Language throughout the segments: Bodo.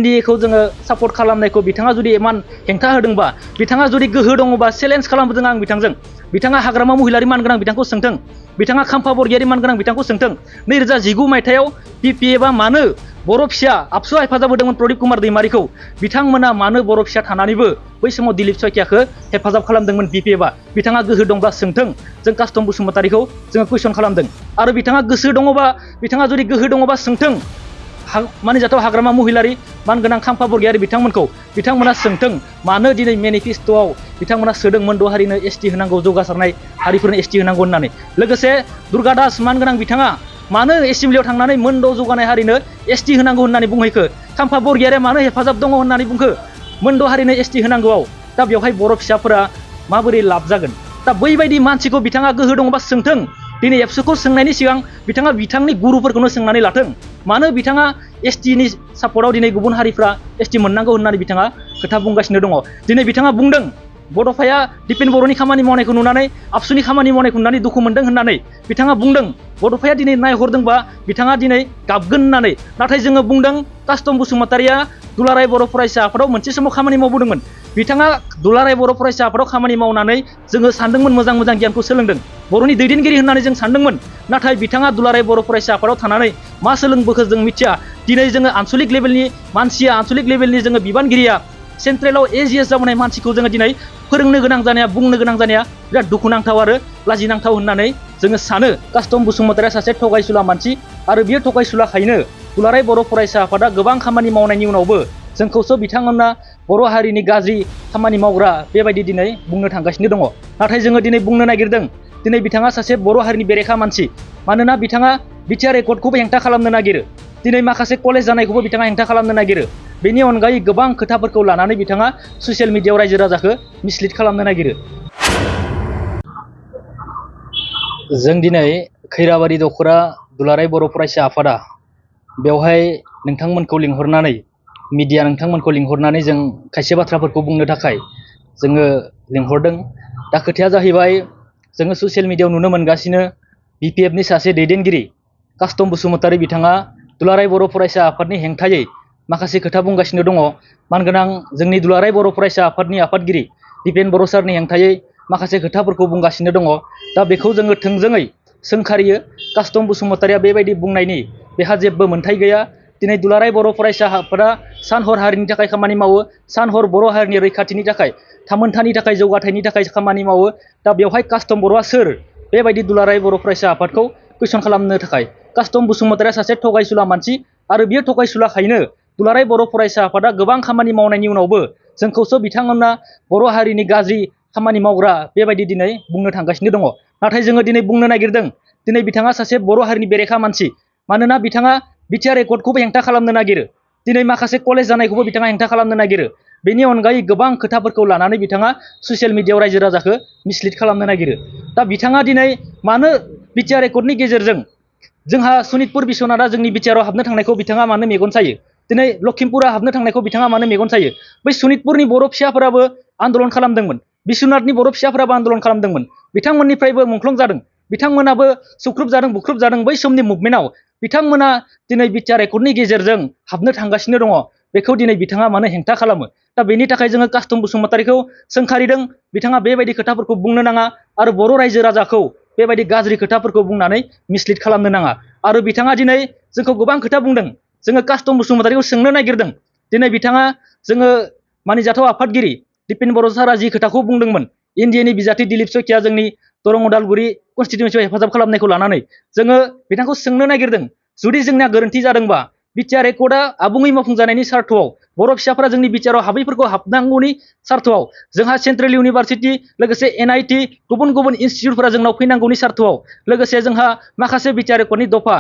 इन्डियाखौ जोङो सापर्ट खालामनायखौ बिथाङा जुदि इमान हेंथा होदोंबा बिथाङा जुदि गोहो दङबा चेलेन्ज खालामदों आं बिथांजों बिथाङा हाग्रामा महिलारि मानगोनां बिथांखौ सोंथों बिथाङा खाम्फा बरगयारि मानगोनां बिथांखौ सोंथों 2019 मायथाइयाव BPFआ मानो बर' फिसा आबसुआ हेफाजाब होदोंमोन प्रदीप कुमार दैमारिखौ बिथांमोना मानो बर' फिसा थानानैबो बै समाव दिलीप सयकियाखौ हेफाजाब खालामदोंमोन BPFआ बिथाङा गोहो दंब्ला सोंथों जों कास्टम बसुमतारिखौ जोङो कुइसन खालामदों आरो बिथाङा गोसो दङबा बिथाङा जुदि गोहो दङबा सोंथों मानिजाथाव हाग्रामा महिलारि मानगोनां खाम्फा बरगयारि बिथांमोना सोंथों मानो दिनै मेनिफेस्ट'आव बिथांमोना सोदों मोनद' हारिनो ST होनांगौ जौगासारनाय हारिफोरनो ST होनांगौ होननानै लोगोसे दुर्गा दास मानगोनां बिथाङा मानो एसेम्ब्लियाव थांनानै मोनद' जौगानाय हारिनो ST होनांगौ होननानै बुंहैखो खाम्फा बरगयारिया मानो हेफाजाब दङ होननानै बुंखो मोनद' हारिनो ST होनांगौआव दा बेवहाय बर' फिसाफोरा माबोरै लाब जागोन दा बैबायदि मानसिखौ बिथाङा गोहो दङबा सोंथों दिनै एबसुखौ सोंनायनि सिगां बिथाङा बिथांनि गुरुफोरखौनो सोंनानै लाथों मानो बिथाङा STनि सापर्टआव दिनै गुबुन हारिफ्रा ST मोननांगौ होननानै बिथाङा खोथा बुंगासिनो दङ दिनै बिथाङा बुंदों बड'फाया दिपेन बर'नि खामानि मावनायखौ नुनानै आबसुनि खामानि मावनायखौ नुनानै दुखु मोनदों होननानै बिथाङा बुंदों बड'फाया दिनै नायहरदोंबा बिथाङा दिनै गाबगोन होननानै नाथाय जोङो बुंदों कास्टम बसुमतारिया दुलाराय बर' फरायसा आफादाव मोनसे समाव खामानि मावबोदोंमोन बिथाङा दुलाराय बर' फरायसा आफादाव खामानि मावनानै जोङो सानदोंमोन मोजां गियानखौ सोलोंदों बर'नि दैदेनगिरि होननानै जों सानदोंमोन नाथाय बिथाङा दुलाराय बर' फरायसा आफादाव थानानै मा सोलोंबोखो जों मिथिया दिनै जोङो आनसलिक लेभेलनि मानसिया आनसलिक लेभेलनि जोङो बिबानगिरिया सेन्ट्रेलाव AGS जाबोनाय मानसिखौ जोङो दिनै फोरोंनो गोनां जानाया बुंनो गोनां जानाया बिराद दुखुनांथाव आरो लाजिनांथाव होननानै जोङो सानो कास्टम बसुमतारिया सासे थगायसुला मानसि आरो बियो थगायसुलाखायनो दुलाराय बर' फरायसा आफादा गोबां खामानि मावनायनि उनावबो जोंखौसो बिथांमोना बर' हारिनि गाज्रि खामानि मावग्रा बेबायदि दिनै बुंनो थांगासिनो दङ नाथाय जोङो दिनै बुंनो नागिरदों दिनै बिथाङा सासे बर' हारिनि बेरेखा मानसि मानोना बिथाङा BTR एकर्डखौबो हेंथा खालामनो नागिरो दिनै माखासे कलेज जानायखौबो बिथाङा हेंथा खालामनो नागिरो बेनि अनगायै गोबां खोथाफोरखौ लानानै बिथाङा ससियेल मिडियायाव रायजो राजाखौ मिसलिड खालामनो नागिरो जों दिनै खैराबारि दख'रा दुलाराय बर' फरायसा आफादा बेवहाय नोंथांमोनखौ लिंहरनानै मिडिया नोंथांमोनखौ लिंहरनानै जों खायसे बाथ्राफोरखौ बुंनो थाखाय जोङो लिंहरदों दा खोथाया जाहैबाय जोङो ससियेल मिडियायाव नुनो मोनगासिनो BPFनि सासे दैदेनगिरि कास्टम बसुमतारि बिथाङा दुलाराय बर' फरायसा आफादनि हेंथायै माखासे खोथा बुंगासिनो दङ मानगोनां जोंनि दुलाराय बर' फरायसा आफादनि आफादगिरि दिपेन बर' सारनि हेंथायै माखासे खोथाफोरखौ बुंगासिनो दङ दा बेखौ जोङो थोंजोङै सोंखारियो कास्टम बसुमतारिया बेबायदि बुंनायनि बेहा जेबो मोन्थाय गैया दिनै दुलाराय बर' फरायसा आफादा सान हर हारिनि थाखाय खामानि मावो सान हर बर' हारिनि रैखाथिनि थाखाय थामोनथानि थाखाय जौगाथायनि थाखाय खामानि मावो दा बेवहाय कास्टम बर'आ सोर बेबायदि दुलाराय बर' फरायसा आफादखौ कुइसन खालामनो थाखाय कास्टम बसुमतारिया सासे थगायसुला मानसि आरो बियो थगायसुलाखायनो दुलाराय बर' फरायसा आफादा गोबां खामानि मावनायनि उनावबो जोंखौसो बिथांमोना बर' हारिनि गाज्रि खामानि मावग्रा बेबायदि दिनै बुंनो थांगासिनो दङ नाथाय जोङो दिनै बुंनो नागिरदों दिनै बिथाङा सासे बर' हारिनि बेरेखा मानसि मानोना बिथाङा BTR एकर्डखौबो हेंथा खालामनो नागिरो दिनै माखासे कलेज जानायखौबो बिथाङा हेंथा खालामनो नागिरो बेनि अनगायै गोबां खोथाफोरखौ लानानै बिथाङा ससियेल मिडियायाव रायजो राजाखौ मिसलिड खालामनो नागिरो दा बिथाङा दिनै मानो BTR एकर्डनि गेजेरजों जोंहा सनितपुर बिस्वनाथआ जोंनि BTRआव हाबनो थांनायखौ बिथाङा मानो मेगन सायो दिनै लखिमपुरा हाबनो थांनायखौ बिथाङा मानो मेगन सायो बै सनितपुरनि बर' फिसाफोराबो आन्दोलन खालामदोंमोन बिस्वनाथनि बर' फिसाफोराबो आन्दोलन खालामदोंमोन बिथांमोननिफ्रायबो मुंख्लं जादों बिथांमोनाबो सुख्रुब जादों बुख्रुब जादों बै समनि मुभमेन्टआव बिथांमोना दिनै BTR एकर्डनि गेजेरजों हाबनो थांगासिनो दङ बेखौ दिनै बिथाङा मानो हेंथा खालामो दा बेनि थाखाय जोङो कास्टम बसुमतारिखौ सोंखारिदों बिथाङा बेबायदि खोथाफोरखौ बुंनो नाङा आरो बर' रायजो राजाखौ बेबायदि गाज्रि खोथाफोरखौ बुंनानै मिसलिड खालामनो नाङा आरो बिथाङा दिनै जोंखौ गोबां खोथा बुंदों जोङो कास्टम बसुमतारिखौ सोंनो नागिरदों दिनै बिथाङा जोङो मानिजाथाव आफादगिरि दिपेन बर' सारा जि खोथाखौ बुंदोंमोन इन्डियानि बिजाथि दिलीप सयकिया जोंनि दरं उदालगुरि कनस्टिटिउन्सियाव हेफाजाब खालामनायखौ लानानै जोङो बिथांखौ सोंनो नागिरदों जुदि जोंनिया गोरोन्थि जादोंबा BTR एकर्डआ आबुङै मावफुंजानायनि सार्थआव बर' फिसाफोरा जोंनि BTRआव हाबैफोरखौ हाबनांगौनि सार्थआव जोंहा सेन्ट्रेल इउनिभारसिटि लोगोसे NIT गुबुन गुबुन इनस्टिटिउटफोरा जोंनाव फैनांगौनि सार्थआव लोगोसे जोंहा माखासे BTR एकर्डनि दफा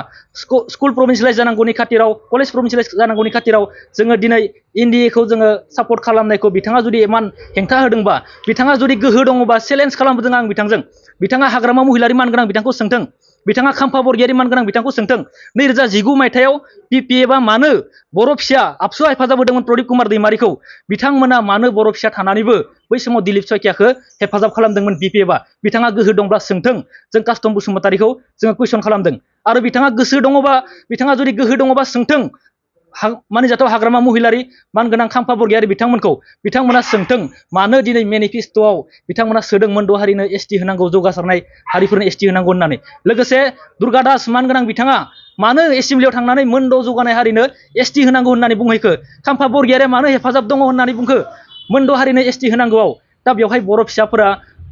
स्कुल प्रभिन्सियेलाइज जानांगौनि खाथिराव कलेज प्रभिन्सियेलाइज जानांगौनि खाथिराव जोङो दिनै इन्डियाखौ जोङो सापर्ट खालामनायखौ बिथाङा जुदि इमान हेंथा होदोंबा बिथाङा जुदि गोहो दङबा चेलेन्ज खालामदों आं बिथांजों बिथाङा हाग्रामा महिलारि मानगोनां बिथांखौ सोंथों बिथाङा खाम्फा बरगयारि मानगोनां बिथांखौ सोंथों 2019 मायथाइयाव BPFआ मानो बर' फिसा आबसुआ हेफाजाब होदोंमोन प्रदीप कुमार दैमारिखौ बिथांमोना मानो बर' फिसा थानानैबो बै समाव दिलीप सयकियाखौ हेफाजाब खालामदोंमोन BPFआ बिथाङा गोहो दंब्ला सोंथों जों कास्टम बसुमतारिखौ जोङो कुइसन खालामदों आरो बिथाङा गोसो दङबा बिथाङा जुदि गोहो दङबा सोंथों मानिजाथाव हाग्रामा महिलारि मानगोनां खाम्फा बरगयारि बिथांमोना सोंथों मानो दिनै मेनिफेस्ट'आव बिथांमोना सोदों मोनद' हारिनो एसटि होनांगौ जौगासारनाय हारिफोरनो एसटि होनांगौ होननानै लोगोसे दुर्गा दास मानगोनां बिथाङा मानो एसेम्ब्लियाव थांनानै मोनद' जौगानाय हारिनो एसटि होनांगौ होननानै बुंहैखो खाम्फा बरगयारिया मानो हेफाजाब दङ होननानै बुंखो मोनद' हारिनो एसटि होनांगौआव दा बेवहाय बर' फिसाफोरा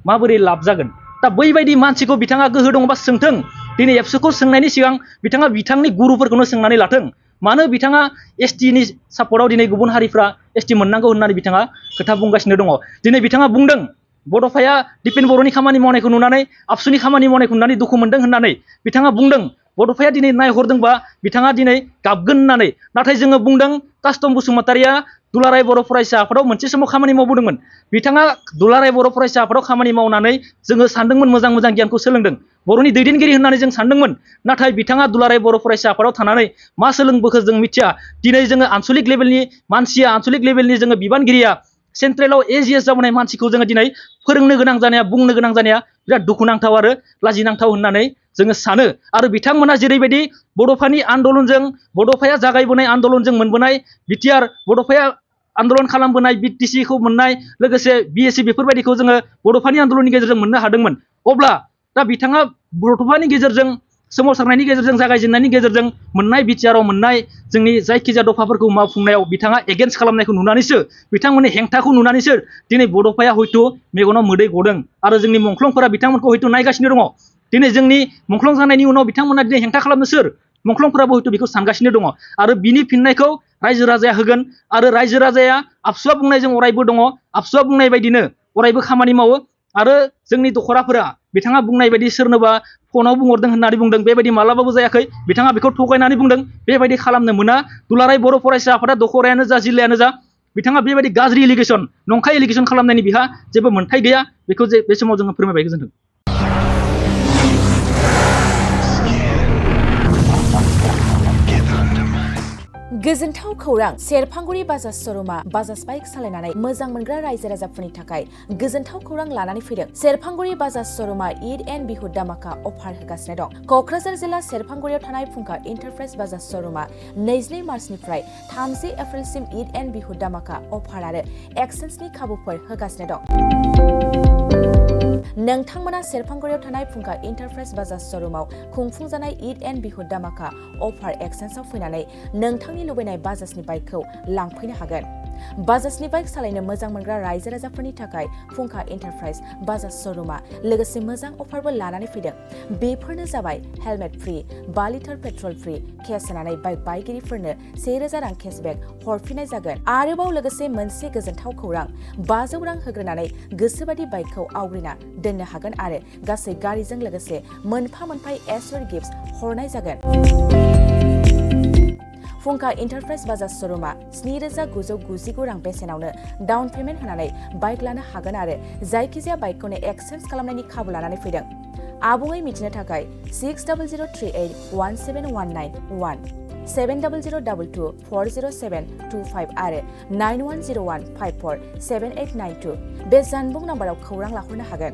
माबोरै लाब जागोन दा बैबायदि मानसिखौ बिथाङा गोहो दङबा सोंथों दिनै एबसुखौ सोंनायनि सिगां बिथाङा बिथांनि गुरुफोरखौनो सोंनानै लाथों मानो बिथाङा एसटिनि सापर्टआव दिनै गुबुन हारिफ्रा एसटि मोननांगौ होननानै बिथाङा खोथा बुंगासिनो दङ दिनै बिथाङा बुंदों बड'फाया दिपेन बर'नि खामानि मावनायखौ नुनानै आबसुनि खामानि मावनायखौ नुनानै दुखु मोनदों होननानै बिथाङा बुंदों बड'फाया दिनै नायहरदोंबा बिथाङा दिनै गाबगोन होननानै नाथाय जोङो बुंदों कास्टम बसुमतारिया दुलाराय बर' फरायसा आफादाव मोनसे समाव खामानि मावबोदोंमोन बिथाङा दुलाराय बर' फरायसा आफादाव खामानि मावनानै जोङो सानदोंमोन मोजां मोजां गियानखौ सोलोंदों बर'नि दैदेनगिरि होननानै जों सानदोंमोन नाथाय बिथाङा दुलाराय बर' फरायसा आफादाव थानानै मा सोलोंबोखो जों मिथिया दिनै जोङो आनसलिक लेभेलनि मानसिया आनसलिक लेभेलनि जोङो बिबानगिरिया सेन्ट्रेलाव एजिएस जाबोनाय मानसिखौ जोङो दिनै फोरोंनो गोनां जानाया बुंनो गोनां जानाया बिराद दुखुनांथाव आरो लाजिनांथाव होननानै जोङो सानो आरो बिथांमोना जेरैबायदि बड'फानि आन्दलनजों बड'फाया जागायबोनाय आन्दलनजों मोनबोनाय बिटिआर बड'फाया आन्दलन खालामबोनाय बिटिसिखौ मोननाय लोगोसे बिएससि बेफोरबायदिखौ जोङो बड'फानि आन्दलननि गेजेरजों मोननो हादोंमोन अब्ला दा बिथाङा बड'फानि गेजेरजों सोमावसारनायनि गेजेरजों जागायजेननायनि गेजेरजों मोननाय बिटिआरआव मोननाय जोंनि जायखिजाया दफाफोरखौ मावफुंनायाव बिथाङा एगेन्स्ट खालामनायखौ नुनानैसो बिथांमोननि हेंथाखौ नुनानैसो दिनै बड'फाया हयथ' मेगनाव मोदै गदों आरो जोंनि मुंख्लंफोरा बिथांमोनखौ हयथ' नायगासिनो दङ दिनै जोंनि मुंख्लं जानायनि उनाव बिथांमोना दिनै हेंथा खालामनो सोर मुंख्लंफोराबो हयथ' बेखौ सानगासिनो दङ आरो बिनि फिननायखौ रायजो राजाया होगोन आरो रायजो राजाया आबसुआ बुंनायजों अरायबो दङ आबसुआ बुंनाय बायदिनो अरायबो खामानि मावो आरो जोंनि दखराफोरा बिथाङा बुंनाय बायदि सोरनोबा फनाव बुंहरदों होननानै बुंदों बेबायदि मालाबाबो जायाखै बिथाङा बेखौ थगायनानै बुंदों बेबायदि खालामनो मोना दुलाराय बर' फरायसा आफादा दखरायानो जा जिल्लायानो जा बिथाङा बेबायदि गाज्रि एलिगेसन नंखाय एलिगेसन खालामनायनि बिहा जेबो मोन्थाय गैया बेखौ बे समाव जोङो फोरमायबाय गोजोन्थों गोजोनथाव खौरां सेरफांगुरि बाजाज श'रुमा बाजाज बाइक सालायनानै मोजां मोनग्रा रायजो राजाफोरनि थाखाय गोजोनथाव खौरां लानानै फैदों सेरफांगुरि बाजाज श'रुमा ईद एन्ड बिहु दामाका अफार होगासिनो दं क'क्राझार जिल्ला सेरफांगुरियाव थानाय फुंखा इन्टारप्राइज बाजाज श'रुमा 22 मार्चनिफ्राय 30 एप्रिलसिम ईद एन्ड बिहु दामाका अफार आरो एक्सेन्सनि खाबुफोर होगासिनो दं नोंथांमोना सेरफांगुरियाव थानाय फुंखा इन्टारप्राइज बाजाज श'रुमाव खुंफुंजानाय ईद एन्ड बिहु दामाका अफार एक्सेन्सआव फैनानै नोंथांनि लुबैनाय बाजाजनि बाइकखौ लांफैनो हागोन बाजाजनि बाइक सालायनो मोजां मोनग्रा रायजो राजाफोरनि थाखाय फुंखा इन्टारप्राइज बाजाज श'रुमा लोगोसे मोजां अफारबो लानानै फैदों बेफोरनो जाबाय helmet free 5 litre petrol free case होनानै बाइक बायगिरिफोरनो 1000 रां केसबेक हरफिननाय जागोन आरोबाव लोगोसे मोनसे गोजोनथाव खौरां 500 रां होग्रोनानै गोसोबादि बाइकखौ आवग्रिना दोननो हागोन आरो गासै गारिजों लोगोसे मोनफा मोनफा एसर गिफ्ट हरनाय जागोन फुंखा इन्टारप्राइज बाजाज श'रुमा 7999 रां बेसेनावनो डाउन पेमेन्ट होनानै बाइक लानो हागोन आरो जायखिजाया बाइकखौनो एक्सचेन्ज खालामनायनि खाबु लानानै फैदों आबुङै मिथिनो थाखाय 6003817191 7002240725 आरो 9101547892 बे जानबुं नाम्बाराव खौरां लाहरनो हागोन